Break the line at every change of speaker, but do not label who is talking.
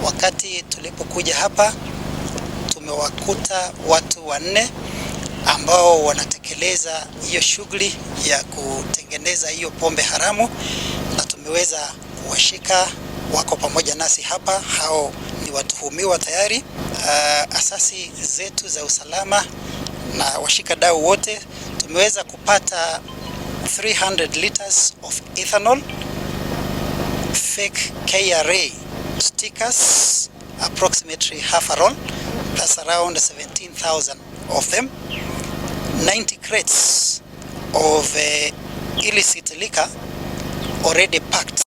Wakati tulipokuja hapa, tumewakuta watu wanne ambao wanatekeleza hiyo shughuli ya kutengeneza hiyo pombe haramu, na tumeweza kuwashika, wako pamoja nasi hapa. Hao ni watuhumiwa tayari. Asasi zetu za usalama na washikadau wote tumeweza kupata 300 liters of ethanol, fake KRA stickers, approximately half a roll, that's around 17,000 of them, 90 crates of illicit liquor already packed.